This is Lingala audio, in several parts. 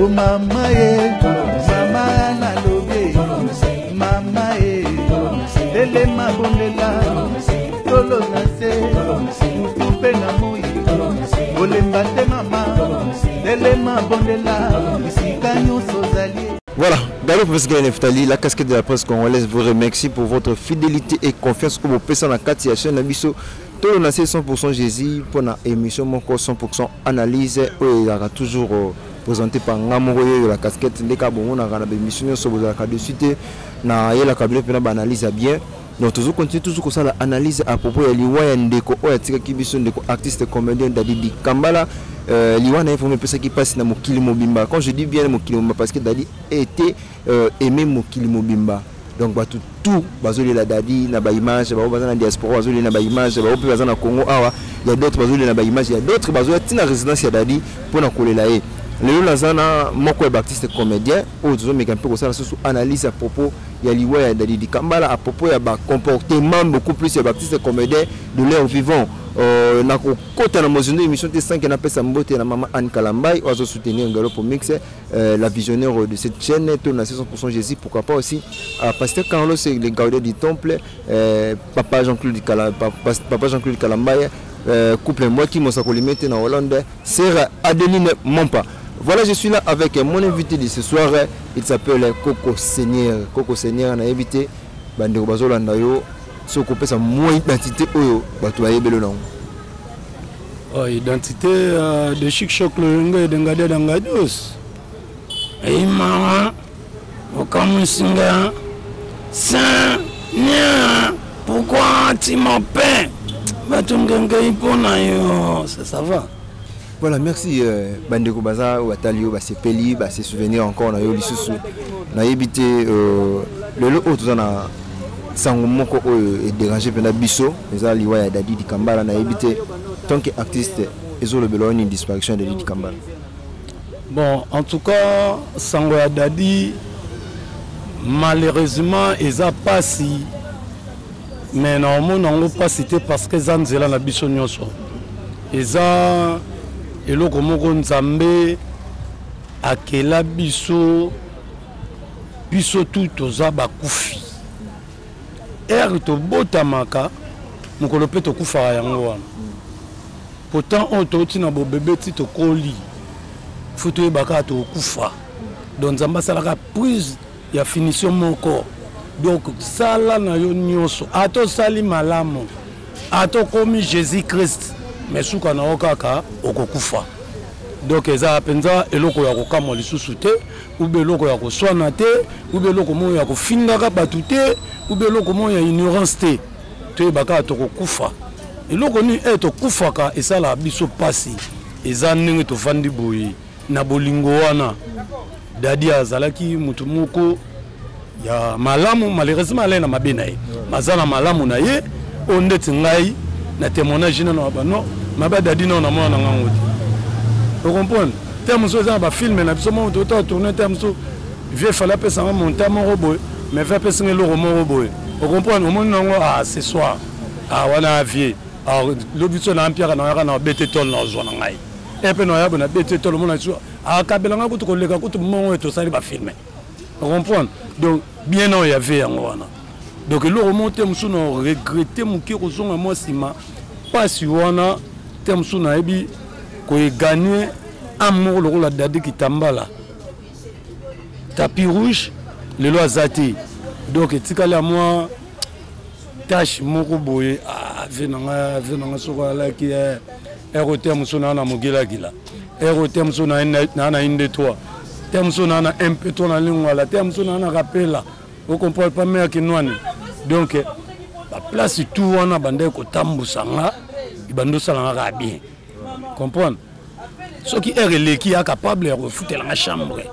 O mama ye, mama nalobi, mama ye, telema bondela, tolo na se, butu mpe na moi, kolemba te mama, telema bondela, bisika nyonso ozali. Voilà, Gallo Professeur Neftali, la casquette de la presse congolaise vous remercie pour votre fidélité et confiance au bopesa na kati ya chaîne na biso. Tolo na se 100% Jésus pour na émission moko 100% analyse oyo ezalaka toujours présenté par nga moko oyo la casquette ndeka bongo na na émission nyonso bozalaka dessus te na yelaka bino mpena ba analyse ya bien. Donc tozo continuer toujours kosala analyse à propos ya liwa ya ndeko oyo atikaki biso, ndeko artiste comédien Dadi Dikambala. Liwa na ye vraiment epesaki mpasi na mokili mobimba. Quand je dis bien mokili mobimba, parce que Dadi était aimé mokili mobimba. Donc bato tout bazolela Dadi na ba image, bao baza na diaspora bazolela na ba image, bao mpe baza na Congo awa, ya d'autres bazolela na ba image, ya d'autres bazoya ntina résidence ya Dadi mpona kolela ye. Lelo naza na moko ya baartiste comédien oyo tozomeka mpe kosala susu analyse à propos ya liwa ya Dadi Dikambala, à propos ya bacomportement beaucoup plus ya baartiste comédien de leur vivant. Nakokota na mozindo émission te 5 napesa mbote na mama Anne Kalambai oyo azosoutenir Ngalopo Mix, la visionnaire de cette chaîne tourne à 600% Jésus, pourquoi pas aussi à Pasteur Carlos, le gardien du temple, papa Jean-Claude Kala, papa Jean-Claude Kalambay, couple moi qui mosako limete na Hollande, sœur Adeline Mompa. Voilà, je suis là avec mon invité de ce soir, il s'appelle Coco Seigneur. Coco Seigneur na invité bandeko bazolanda yo, soki kopesa mwa identité oyo bato bayebelo nango. Oh, identité de Chic Choc Loyonga et de Ngadia Dangadios. Et maman, okamusinga, Seigneur, pourquoi tu m'appelles? Bato ngengai mpona yo, ça va. Voilà, merci bandeko baza oyo batali yo basepeli base souvenir encore na yo lisusu. Nayebi te, lelo oyo toza na sango moko oyo edérange mpenza biso, eza liwa ya Dadi Dikambala. Nayebi te, tant que artiste, ezolobela oyo nini, disparition ya Dadi Dikambala? Bon, en tout cas, sango ya Dadi, malheureusement eza pasi, mais naomona yango mpasi te, parce que eza nzela na biso nyonso, eza eloko moko Nzambe akela biso. Biso tu toza bakufi. Ere tobotamaka, mokolo mpe tokufaka, yango wana. Pourtant oyo touti na bobebe ti tokoli, faut toyeba kaka tokokufa. Donc Nzambe asalaka prise ya finition moko. Donc sala na yo nyonso, ata osali malamu, ata okomi Jésus Christ, mais suka na yo kaka okokufa. Donc eza mpenza eloko ya kokamwa lisusu te, ube eloko ya koswana te, ube eloko moko ya kofingaka bato te, ube eloko moko ya ignorance te. Toyeba kaka tokokufa. Eloko nini e tokufaka esalaka biso mpasi? Eza ndenge tovandi boye na bolingo wana. Dadi azalaki motu moko ya malamu. Malheureusement alai na mabe na ye, aza na malamu na ye oyo ndeti ngai na témoignage nano ya bano mabe. Dadi nano namona na ngango te, ocomprendre te. Mosusu eza na bafilme na biso moko tota tourne te. Mosusu vieux fallait apesanga montant moko boye, mais vieux apesinga eloko moko boye, ocomprendre? Omoni nango, ah, ce soir, ah, wana vieux, ah, lobi so na mpiaka na yaka na bete tole na ozwa na ngai e mpe na yabo na bete tole. Omona so akabelanga kutu koleka kutu mongo oyo tosali bafilme, ocomprendre? Donc bien oyo ya vie yango wana. Donc eloko moko te mosusu na regrete moke kozonga mwa nsima, mpasi wana te. Mosusu nayebi koeganye ame moko lokola Dadi Kitambala, tapis rouge, lelo aza te. Donc etikali ya mwa tâche moko boye. Ah, vie na ngai, vie na ngai, soko alaki ero te. Mosusu naa na mogelakila ero te, mosusu naa na inde 3 te, mosusu naa na mp3 na lingwala te, mosusu naa na kapela, ocomprendre pa mare kinwani. Donc baplace tout wana bandaki kotambusa nga, ebandi osala nga kaka bien, comprendre? Soki heure eleki, ya capable ya kofutela nga chambre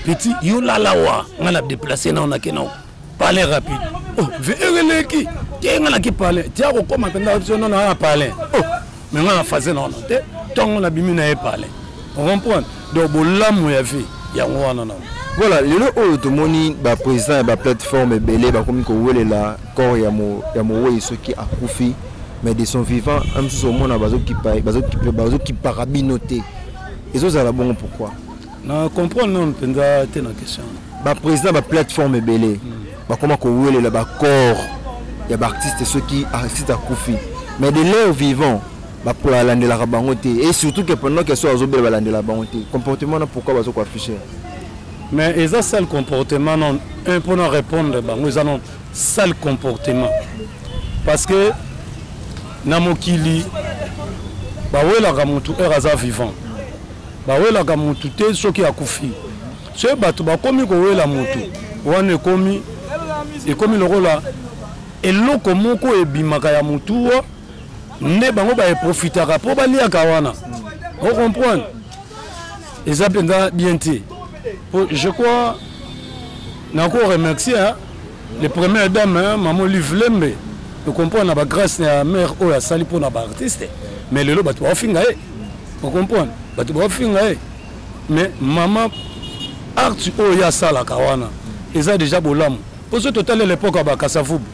petit, yo lala wa nga na déplace nao, nake nao palais rapide. Oh, heure eleki te, nga naki palais tia kokóma mpenza biso nono na palais. Oh, mais nga na phase naono te, ntongo nabimi na ye palais, ocomprendre? Donc bolamu ya vie yango wana nango. Voilà, lelo oyo tomoni baprésident ya baplateforme ebele bakomi kowelela corps ya mowei soki akufi, mais de son vivant mosusu omona bazokipaka bino te. Ezozala bongo pourquoi? Na comprendre nano mpenza te na question. Baprésident baplateforme ebele bakoma kowelela bacorps ya baartiste soki artiste akufi, mais de leur vivant balandelaka bango te, et surtout que pendant que so azobela, balandelaka bango te. Comportement wana, pourquoi bazo koaffiche? Mais eza sale comportement. Non, un mpona répondre bango, eza non sale comportement, parce que na mokili bawelaka motu heure aza vivant, bawelaka motu te soki akufi. Soki bato bakomi kowela motu wana, ekomi lokola eloko moko ebimaka ya motuwa nde bango baeprofitaka mpo baliaka wana. Ocomprendre, eza mpenza bien te. Po je crois nako remercier, hein, les premières dames, hein, mama Olive Lembe. Ocomprendre, na bagrâce ya mare oyo asali mpona baartiste. Mais lelo bato baofinga ye, ocomprendre, bato baofinga ye, mais mama art oyo ye asalaka wana eza déjà bolamu. Mpo so totali l'époque ya bakasavubu,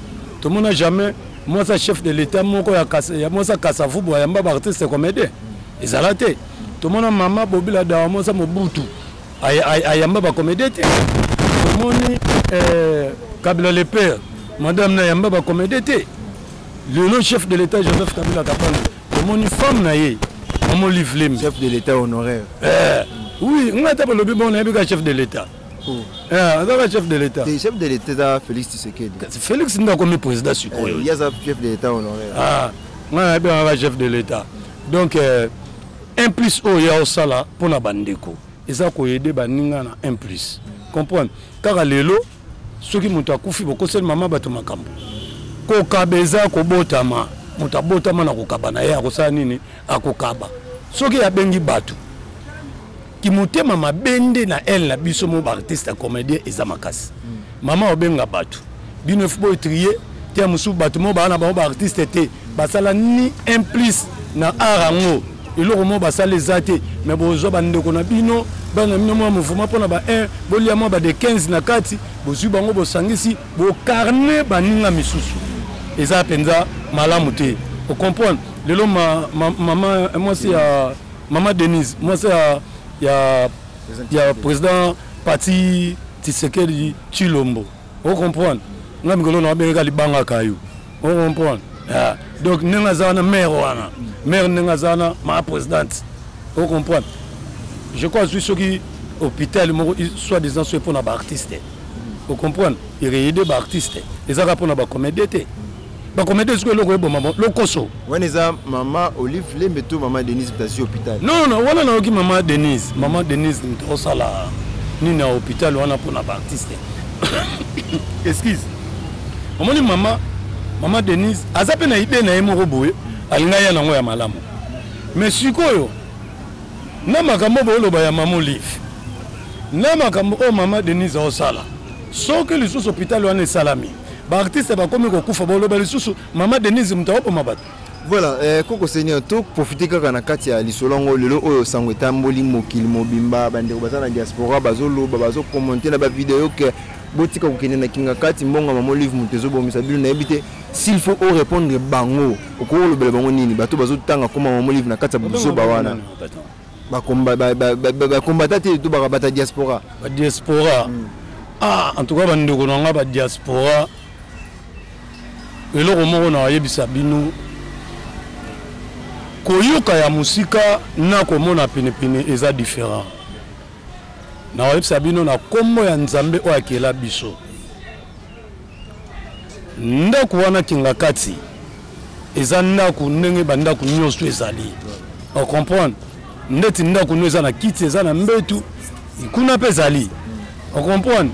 tomona jamais mwasa chef de l'état moko ya mwasa Kasavubu ayamba baartiste comédien, ezala te. Tomona mama Bobila Dawa, mwasa Mobutu, ayamba bacomédien te. Tomoni Kabila le père, madame na ayamba bacomédien te. Lelo chef de l'état Joseph Kabila Kabange, tomoni femme na ye, mama Olive Lembe. Chef de l'état honoraire. Oui, ngai ata balobi bon, nayebi ka chef de l'état. Oh. Azaka chef de l'état. Te, chef de l'état eza Félix Tshisekedi. Félix nde akomi président sikoyo. Ye aza chef de l'état honoraire. Ah, ngai nayebi kaka chef de l'état. Donc un plus oyo ya osala mpona bandeko eza koyede baninga na un plus. Comprendre, kaka lelo soki moto akufi, bokoseli mama bato makambo. Kokaba eza kobotama. Moto abotama na kokaba na ye, akosala nini? Akokaba. Soki abengi bato, kimotema mabe nde na ele na biso mo baartiste ya comédien eza makasi. Mama obenga bato, bino efu boetrie te. Ya mosusu, bato mo baa na bango baartiste te, basala ni un plus na art yango, eloko moko basala eza te, mais bozwa bandeko na bino, bana bino mwa mouvement mpona ba 1, bolia mwa ba de 15 na kati, bozwi bango, bosangisi, bocarne baninga misusu. Eza mpenza malamu te. Ocomprendre, lelo mama mwasi ya mama Denise, mwasi ya président parti Tshisekedi Tshilombo, ocomprendre, nga mikolo na babengaka libangaka yo, ocomprendre. Ah, donc ndenge aza wana, maire wana, maire ndenge aza wana, maa présidente, ocomprendre, je crois azwi soki hôpital moko soit disant soki mpona baartiste. Ocomprendre, ereide baartiste, ezaka mpona bacomédie te. Bacomédie soki eloko eboma lokoso. Wana eza mama Olive Lembe to mama Denise Tasi hôpital? Non, non, wana nayoki mama Denise. Mama Denise moto osala nini na hôpital wana mpona baartiste. Excuse, omoni, mama Denise aza mpe na idée na ye moko boye, alinga ya nango ya malamu. Mais sikoyo na makambo boyoloba ya mama Olive, na makambo oyo mama Denise aosala, soki lisusu hôpital wana esalami, baartiste bakomi kokufa, boloba lisusu mama Denise moto aoboma bato. Voilà, koko Seigneur, to profite kaka na kati ya lisolo yango. Lelo oyo sango etamboli mokili mobimba, bandeko baza na diaspora bazoloba, bazokommente na bavideo ke botika kokende na kinga kati, mbongo mama Olive moto ezobomisa bino. Nayebi te, s'il faut orépondre bango, okoki kolobela bango nini? Bato bazotanga koma mama Olive na kati ya buzoba wana, bakombata te to bata diaspora. Badiaspora, ah, en tout cas bandeko na nga badiaspora, eloko moko na bayebisa bino: koyoka ya mosika na komona penepene eza différent. Na bayebisa bino na nkombo ya Nzambe oyo akela biso, ndako wana kinga kati eza ndako ndenge bandako nyonso ezali. Ocomprendre, ndeti ndako no eza na kiti, eza na mbetu, kuna mpe ezali. Ocomprendre,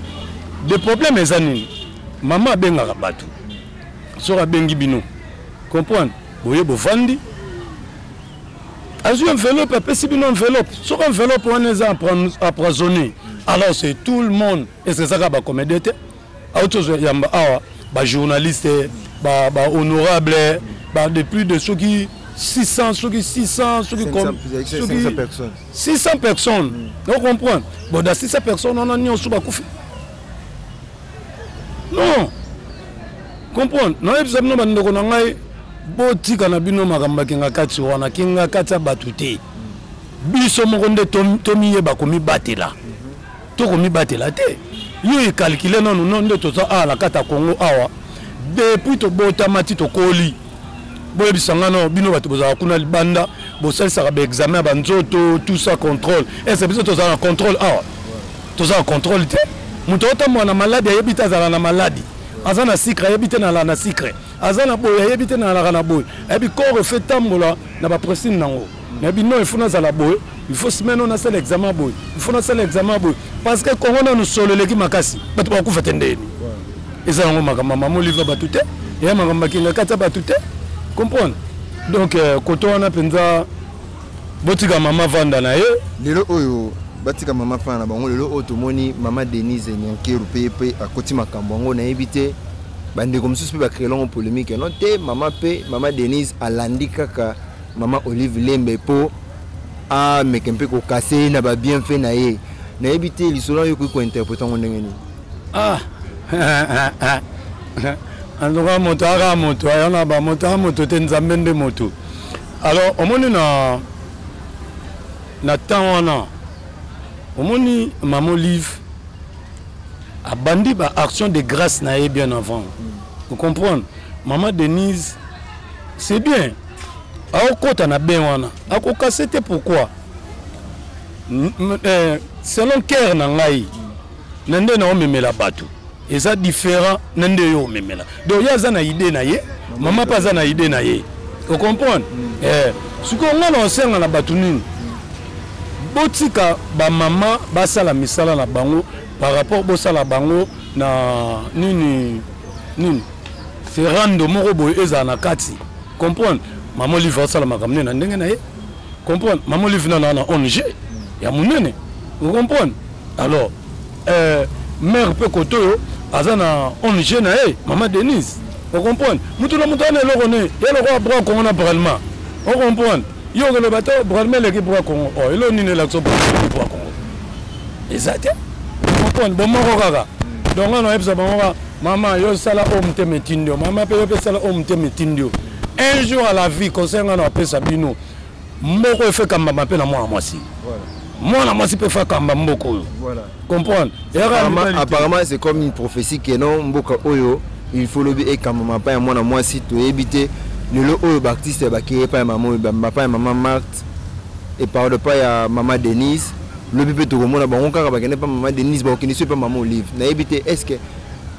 de problème eza nini? Mama abengaka bato, soki abengi bino, comprendre, boye bovandi, azwi enveloppe, apesi bino enveloppe. Soki enveloppe wana eza empoisonné, alors c'est tout le monde. Est ce que ezaka bacomédien te? Auti ozwa yamba awa bajournaliste, bahonorable, ba de plus de soki 600, soki 600, soki 600 personnes. Ocomprendre, bon, da 600 personnes wana nyonso bakufi? Non, comprendre, nayebisa bino bandeko na ngai, botika na bino makambo akinga kati wana, kinga kati ya bato te. Biso moko nde tomiyeba komibatela. Tokomibatela te. Yo ecalcule nanu no nde toza awa na kati ya Congo awa. Depuis tobotama ti tokoli. Boyebisa nga no bino bato bozalaka kuna libanda bosalisaka ba examen ya ba nzoto tout ça contrôle. Est-ce biso tozala na contrôle awa? Toza na contrôle te. Moto otambola na maladi ayebi te azala na maladi. Aza na sucre ayebi te nalala na sucre. Aza na boye ayebi te nalalaka na boye. Ayebi corps efe tambola na ba presine nango. Nayebi non il faut nazala boye, il faut semaine oyo nasala examen boye, il faut nasala examen boye. Parce que Congo nanu solo eleki makasi, bato bakufa te ndeni. Eza yango makambo ya mama Olive bato te, eya makambo ya kinga kati ya bato te. Comprendre? Donc euh, koto wana mpenza botika mama vanda na ye. Lelo oyo batika mama fana na bango, lelo oyo tomoni mama Denise Nyankeru mpe mpe akoti makambo yango, nayebi te bandeko mosusu mpe bacree longo polémique no te, mama mpe mama Denise alandi kaka mama Olive Lembe mpo ameke mpe kokase ye na babienfait na ye. Nayebi te lisolo oyo okoki kointerprete yango ndenge nini? Ah en tout cas moto aka moto ayo na ba moto a moto te, Nzambe nde moto. Alors omoni na na temps wana omoni mama Olive abandi ba action de grâce na ye bien avant. Vous comprenez? Maman Denise c'est bien aokota na bain wana akokase te. Pourquoi? Eh, selon cœur na ngai na nde naomemela bato eza différent na nde yo omemela. Donc ye aza na idée na ye, mama mpe aza na idée na ye, ocomprendre? Eh, sikoyo ngai na osenga na bato nini, botika bamama basala misala na bango par rapport bosala bango na nini nini ferrando moko boye ezala na kati. Comprendre? Mama Olive asala makambo nini na ndenge na ye. Comprendre? Mama Olive nana na ONG ya monene. Comprendre? Alors euh, mère mpe kote oyo aza na ONG na ye, mama Denise. Ocomprendre? Moto na moto ana eloko ne ye lokola bra Congo na bralema. Ocomprendre? Yo okoloba te bralema eleki bra Congo. Oh, eloko nini elakisa bra Congo eza te. Comprendre? Bomoko kaka. Donc nga nayebisa bango kaka mama yo sala oyo motema etindi yo, mama mpe yo mpe sala oyo motema etindi yo. Un jour à la vie, conseil nga na apesa bino moko efe kambama mpe na mwana mwasi, mwana mwasi mpe fa kamba mboka oyo. Comprendre? Apparemment c'est comme une prophétie que non, mboka oyo il faut lobi ekambama pa ya mwana mwasi. Toyebi te lelo oyo baartiste bakeye pa ya mama, pa ya mama Marthe et pardon pa ya mama Denise, lobi mpe tokomona bango kaka bakende pa mama Denise, bakokende so pa mama Olive. Nayebi te est ce que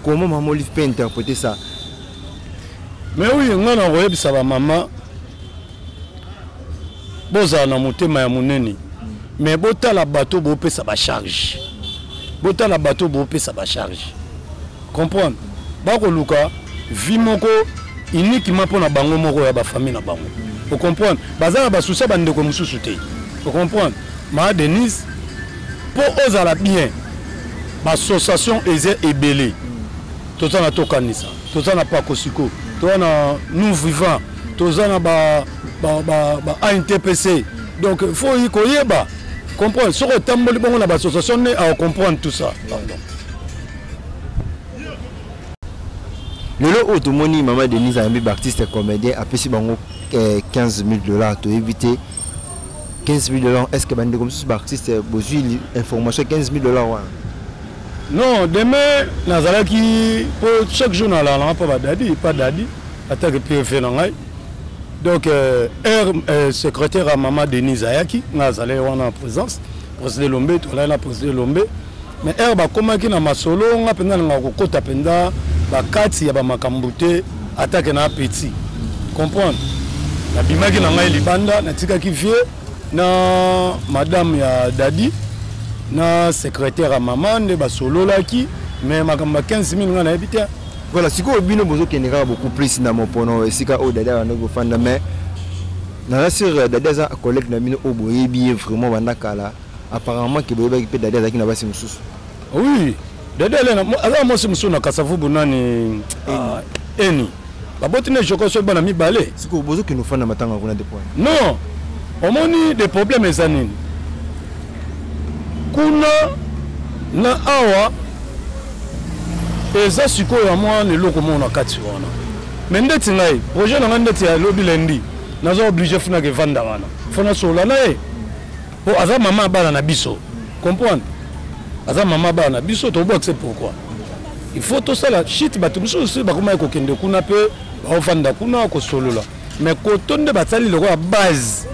comment mama Olive peut interpréter ça? Mais oui, nga na koyebisa bamama bozala na motema ya monene, mais botala bato bopesa bacharge, botala bato bopesa bacharge. Comprendre? Bakoluka vie moko uniquement mpona bango moko ya bafamille na bango. Ocomprendre? Baza na basusi ya bandeko mosusu te. Ocomprendre? Maa Denise, mpo ozala bien, baassociation eza ebele. Toza na Tokanisa, toza na Pakosiko, toza na Nous Vivants, toza na ba, ba, ba, ba ANTPC. Donc faut koyeba comprendre soki otamboli bongo na baassociation nde aocomprendre tout ça. Pardon. Lelo oyo tomoni mama Denise ayambi baartiste comédien, apesi bango 15 000 $. Toyebi te 15 000 $, est ce que bandeko mosusu baartiste bozwi information 15 000 $ wana? Non, demain nazalaki po chaque jour nalalanga mpo badadi pa dadi atake pf na ngai. Donc euh, euh, secrétaire ya mama Denise ayaki, ngai azalaki wana en présence, président Lombe, tozalaki na président Lombe. Mais heure bakomaki na masolo, nga mpenza nalingaka kokota mpenza bakati ya bamakambo te, atake na petit. Comprendre? Nabimaki na ngai libanda, natikaki vieux na madame ya dadi na secrétaire ya mama nde basololaki. Mais makambo ya 15 000 ngai nayebi te. Voilà, sikoyo bino bozokende kaka beaucoup plus na mopono esika oyo dadi abandaki kofanda. Mais naza sur dadi aza collègue na bino oyo boyebi ye vraiment banda kala. Apparemment ke boyebaki mpe dadi azalaki na basi mosusu. Oui, dadi aza mwasi mosusu na Kasavubu, nani, eni baboti ne joko soki bana mibale. Sikoyo bozokende ofanda matanga kuna te point? Non, omoni de problème eza nini kuna na awa eza sikoyo ya mwa eloko moko na kati wana. Mais ndeti ngai projet na ngai ndeti ya lobi lundi, naza obligé funaka evanda wana, fo nasolola na ye. Po aza mama bana na biso. Comprendre? Aza mama bana na biso, tobwakisa pourquoi? Il faut tosala shit bato mosusu bakomaki kokende kuna mpe baofanda kuna kosolola. Mais koto nde basali lokola base.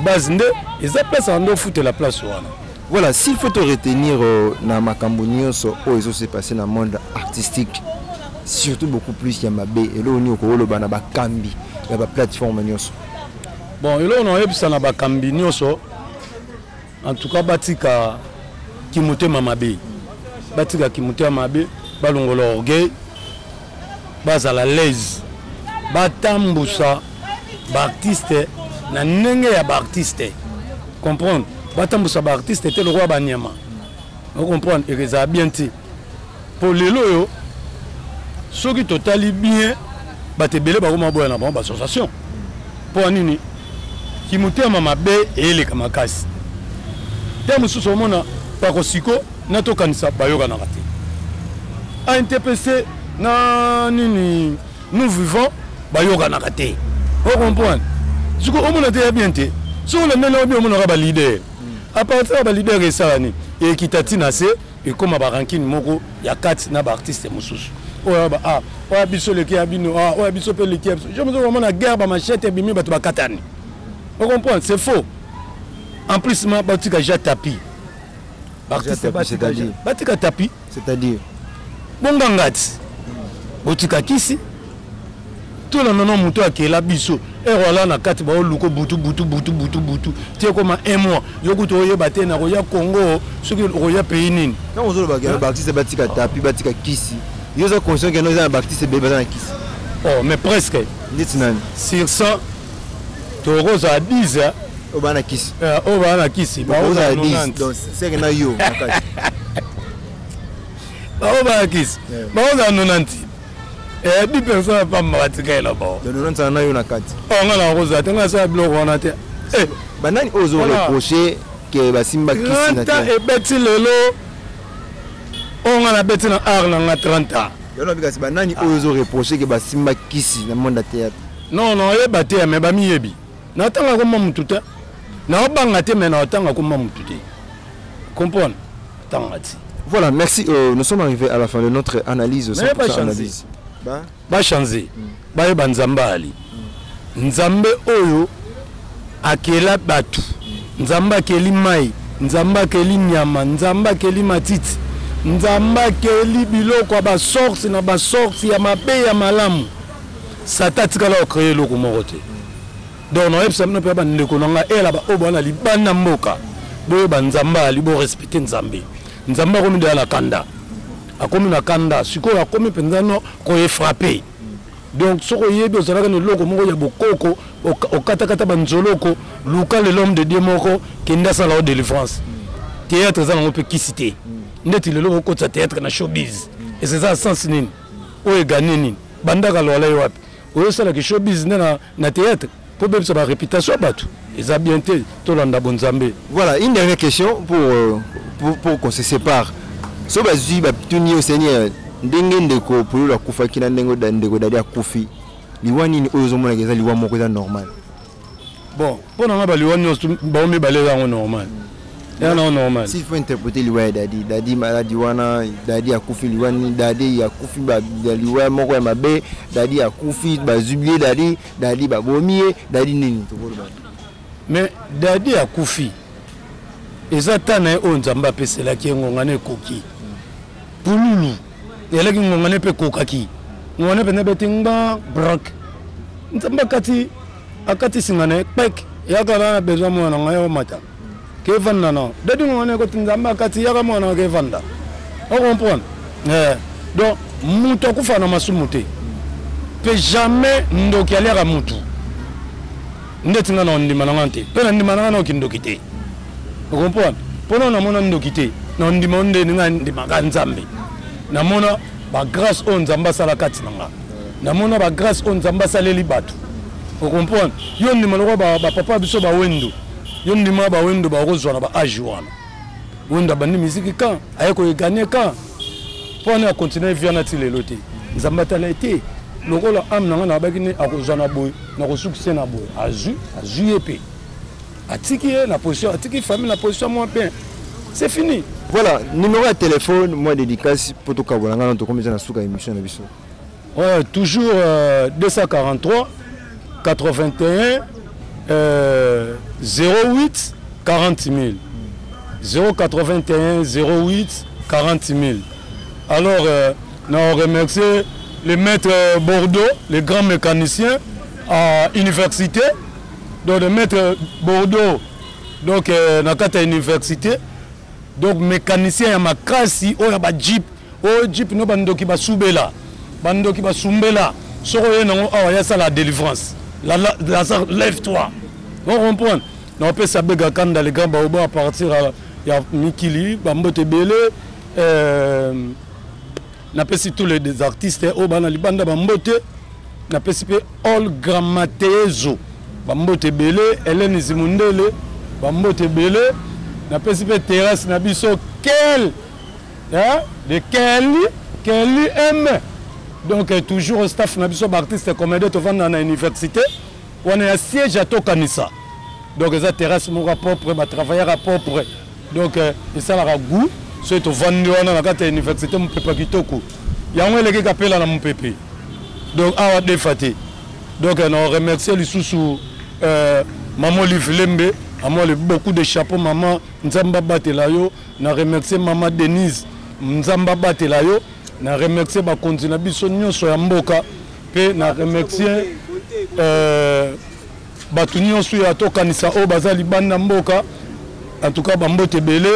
Base nde eza place wana nde ofutela place wana. Voilà, s'il faut te retenir na makambo nyonso oyo ezo se passer na monde artistique, surtout beaucoup plus ya mabe, eloko nini okoloba na bakambi ya ba plateforme nyonso? Bon, eloko na oyebisa na bakambi nyonso, en tout cas batika kimotema mabe, batika kimotema mabe, balongola orgueil, bazala l'aise, batambusa baartiste na ndenge ya baartiste, comprendre? Batambusa baartiste te lokola banyama, ocomprendre? Ekozala bien te po lelo oyo soki totali bien bato ebele bakoma boya na bango baassociation mpo ya nini? Kimotema mabe eyeleka makasi te. Mosusu omona pakosiko na tokanisa bayokanaka te, ANTPC na nini, nous vivons, bayokanaka te, ocomprendre? Siko omona te ya bien te. Soki olandeli yango bien, omonaka baleader, à partir ya baleader esala nini, ekita ntina se ekóma barankine moko ya kati na baartiste mosusu oyo ba ah oyo biso leki ya bino, ah oyo biso mpe leki ya biso. Je me omona guerre, bamachete ebimi, bato bakatani, ocomprendre? C'est faux. En plus ma batika ja tapis, baartiste batika tapis. C'est-à-dire? Bonganga ti botika kisi, tolanda na moto akela biso ere ala na kati baoluka butu butu butu butu butu ti ekoma un mois, yo kutu oyeba te na koya Congo soki okoya pays nini. Ntango ozolobaka baartiste batika tapi, batika kisi, yo oza conscient ke no eza na baartiste ebele baza na kisi? Oh, mais presque. Ndeti nani? Sur 100, tokozala 10. Oyo baa na kisi? Oyo baa na kisi. Bakozala 10, donc seke na yo na kati. Bao baa na kisi bakozala 90, 10 personnes pamba batikali bao. Donc 90 na yo na kati? Oh, nga na kozala te, nga asala biloko wana te. Banani oyo ozoreproche ke basimba kisi na 30 ans ebeti lelo oyo nga nabeti na art na nga 30 ans. Yango nabi, kasi banani oyo ozoreproche ke basimba kisi na monde ya théâtre? Non, non, oyeba te, me bamiyebi. Natanga koma mutu te, naobanga te, me naotanga koma mutu te, comprendre? Tanga ti. Voilà, merci. Nous sommes arrivés à la fin de notre analyse. Mais pas analyse. Ba bachange, bayeba Nzambe ali Nzambe oyo akela bato, Nzambe akeli mai, Nzambe akeli nyama, Nzambe akeli matiti, Nzambe akeli biloko ya basorte na basorte, ya mabe, ya malamu. Satan atikala kocréer eloko moko te. Donc nayebisa bino mpe bandeko na ngai eyela baoyo bana libanda mboka, boyeba Nzambe ali, borespecte Nzambe. Nzambe akomi deya na kanda, akomi na kanda sikoyo, akomi mpenza no koefrappe. Donc soki oyebi ozalaka na eloko moko ya bokoko, okatakata banzoloko, luka le l'homme de Dieu moko, kende asala o délivrance. Théâtre eza nango mpe kisi te. Ndeti lelo bokotisa théâtre na showbiz, ese eza sens nini? Oyo eganye nini? Bandaka lwala ye wapi oyo osalaka showbiz nde na théâtre mpo bebisa baréputation ya bato? Eza bien te, tolanda bonzambe. Voilà, une dernière question pour qu'on se sépare. So bazwi batuni yo, Seigneur, ndenge ndeko Pululu akufaki na ndenge ndeko Dadi akufi, liwa nini oyo ozomonaka eza liwa moko eza normal? Bon, mpo na nga baliwa nyonso bao mibale eza yango normal, eza nango normal. S'il faut interpréter liwa ya Dadi, Dadi maladi wana, Dadi akufi liwa nini? Dadi akufi liwa moko ya mabe, Dadi akufi bazwi ye, Dadi, Dadi babomi ye, Dadi nini tokoloba? Mais Dadi akufi, eza ta na ye oyo Nzambe apeselaki ye, ngonga na ekoki. Pululu eyalaki ngonga na ye mpe ekokaki, ngonga na ye mpenza beti ngba brak, Nzambe akati, akati singa na ye kpek, yaka na besoin mwana na ngai omata ke evanda na Dadi. Ngonga na ekoti, Nzambe akati, yaka mwana na ke evanda, ocomprendre? Eh, donc moto akufa na masumu te, mpe jamais ndoki aliaka mutu. Ndeti nga na ondima na nga te, mpe na ndima na nga na okindoki te, ocomprendre? Mpona namona ndoki te, na ondima o ndeni nga ndimaka Nzambe. Namona bagrâce oyo Nzambe asala kati na nga, namona bagrâce oyo Nzambe asaleli bato, ocomprendre? Yo ndima lokola bapapa biso bawendo, yo ndima bawendo bakozwa na baage wana. Wendo abandi miziki kan aye koeganye kan mpo wana akontinue via na ti lelo te. Nzambe atala ye te lokola ame na nga nabaki ne akozwa na boye, nakosukise na boye, azwi, azwi ye mpe. Atiki ye na position, atiki famille na position mwa bien. C'est fini. Voilà, numéro ya téléphone, moi dédicace po tokabola nga na tokomi eza na suka émission na biso. Ouais, toujours 243 81 08 40 000. 081 08 40 000. Alors, on remercie le maître Bordeaux, le grand mécanicien à l'université. Donc, le maître Bordeaux, donc, dans la université. Donc, mécanicien, il y a ma classe, il y a ma jeep. Oh, jeep, nous, bandoki, ba soubela. Bandoki, ba soumbela. Soko ye nango, awa, ya ça la délivrance. La, la, Lazare, lève-toi. On comprend. On peut s'abéga quand dans les grands baobabs à partir à ya Mikili, Bambote Belé, napesi tous les artistes oyo bana libanda bambote, napesi mpe all Gramatezo bambote ebele, Hélène Zimundele bambote ebele, napesi mpe terrasse na biso kel, hein, de Kelly, Kelly M. Donc toujours staff na biso baartiste comédien tovanda na université wana ya siège ya Tokanisa. Donc eza terrasse moko propre, batravailleur ya propre. Donc esalaka goût soki tovandi wana na kati ya université, mopepe kitoko yango eleki kapela na mopepe. Donc awa defa te. Donc na remercier lisusu maman Olive Lembe, amoi beaucoup de chapeau maman, Nzambe abatela yo. Na remercier maman Denise, Nzambe abatela yo. Na remercier bakonzi na biso nyonso ya mboka, mpe na remercier bato nyonso ya Tokanisa oyo baza libanda mboka. En tout cas bambote ebele.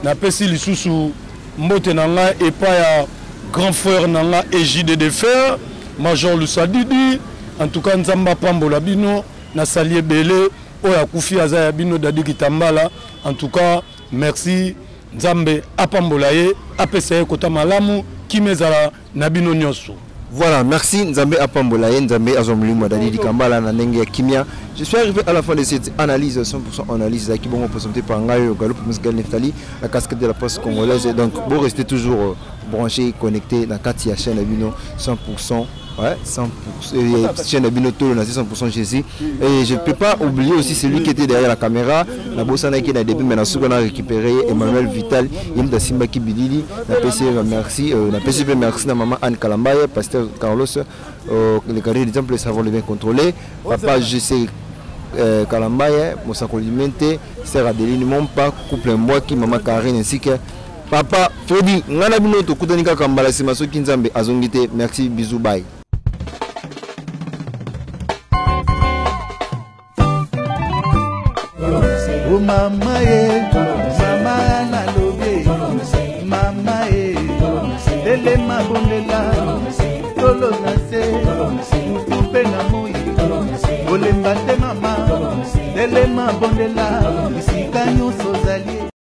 Napesi lisusu mbote na ngai epai ya grand frère na nga Égide de Fer, Major Lusadidi. En tout cas Nzambe apambola bino. Nasali ebele oyo akufi aza ya bino Dadi Kitambala. En tout cas merci, Nzambe apambola ye, apesa ye kota malamu, kimia ezala na bino nyonso. Voilà, merci Nzambe apambola ye, Nzambe azwa molimo Dadi Dikambala na ndenge ya kimia. Je suis arrivé à la fin de cette analyse 100% analyse qui bon présenté par Ngayo Galop Musgal Neftali, la casquette de la presse congolaise. Donc bon, restez toujours branchés, connectés dans kati ya chaîne bino 100%, ouais, 100%, chaîne bino tolo na 100% Jésus. Et je ne peux pas oublier aussi celui qui était derrière la caméra, la bossana qui est depuis maintenant, qu'on a récupéré Emmanuel Vital, Yemda Simba Kibilili, la PC merci, la PCP merci à maman Anne Kalambaye, pasteur Carlos, le carré du temple savon le bien contrôlé, papa JC Kalambaye, Moussa Kolimente, sœur Adeline Mompa, couple Mbwaki, maman Karine ainsi que papa Freddy. Ngana bino tokutani kaka mbala sima soki Nzambe azongi te. Merci, bisous, bye. Oh mama ye, mama nalobi, mama ye, telema bondela, tolo na se, mutu mpe na moi, kolemba te mama, telema bondela.